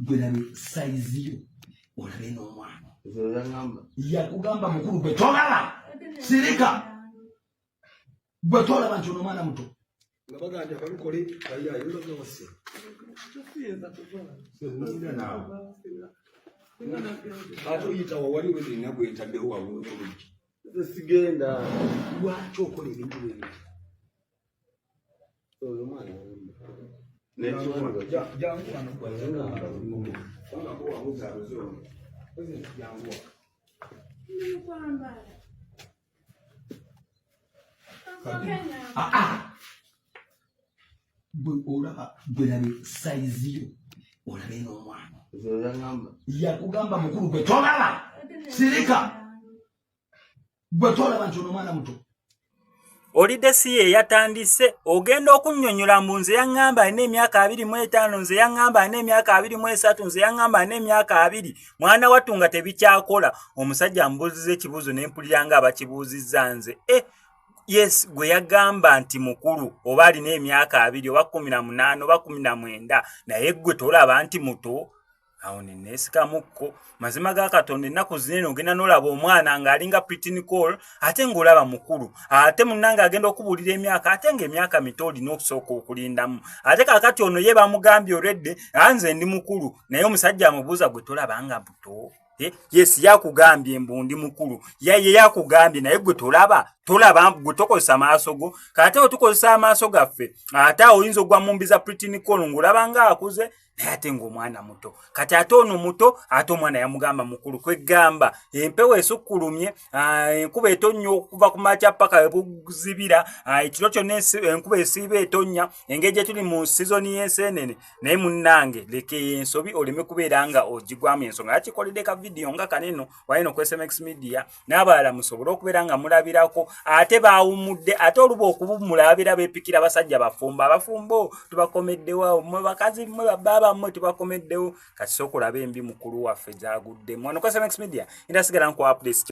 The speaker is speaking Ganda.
Gwe labe sayizi yo, olabe n'omwana. Yakugamba mukulu, gwe tolaba. Sirika, gwe tolaba nti ono omwana muto. Nga baganja balukole bayayo. Ate oyitawa wali wezirina gwentaddewo waggulu ku luggi. Sigenda. Lwaki okola ebintu bwebiti? Oyo omwana. Jangu wano, kubanga wabuzabuza ono. Jangu wano. Ah, gwe olaba, gwe labe sayizi yo, olabe n'omwana. Yakugamba mukulu, gwe tolaba. Sirika, gwe tolaba nti ono omwana muto. Olidde si ye yatandise ogenda okunnyonnyola mbu nze yaŋŋamba alina emyaka 25, nze yaŋŋamba alina emyaka 23, nze yaŋŋamba alina emyaka 20. Mwana wattu nga tebikyakola. Omusajja ambuuziza ekibuuzo ne mpulira nga abakibuuzizza nze. Yes, gwe yagamba nti mukulu oba alina emyaka 20 oba 18 oba 19, naye gwe tolaba nti muto? Awo ne neesikamukko. Mazima ga Katonda, ennaku zinene ogenda n'olaba omwana ng'alinga Pretty Nicole, ate ng'olaba mukulu, ate munnange agenda okubuulira emyaka, ate ng'emyaka mito, olina okusooka okulindamu. Ate kaakati ono ye bamugambye olwedde, nze ndi mukulu, naye omusajja amubuuza, gwe tolaba nga buto? Yes, yakugambye mbu ndi mukulu, ye yakugambye, naye gwe tolaba? Tolaba gwe, tokozesa maaso go. Kate otukozesa amaaso gaffe, ate awo oyinza ogwa mu mbi za Pretty Nicole ng'olaba nga akuze, naye ate ng'omwana muto. Kati ate ono muto, ate omwana yamugamba mukulu. Kwegamba empewo esukkulumye, enkuba etonnya okuva ku makya paka ebuzibira, ekiro kyonna enkuba esiiba etonnya, engeri gye tuli mu sizoni y'enseenene. Naye munnange, leka ensobi oleme kubeera nga ogigwamu. Ensonga yakikoledde ka vidiyo nga kaneno walino ku SMX Media n'abalala musobole okubeera nga mulabirako. Ate baawummudde, ate oluba okuwummula babeera beepikira basajja bafumbo. Abafumbo tubakomeddewo, mmwe bakazi mmwe babba bammwe tubakomeddewo. Kati sooka olabe embi mukulu waffe z'aguddemu wano ku SMX Media. Indasigala nkuwa updates.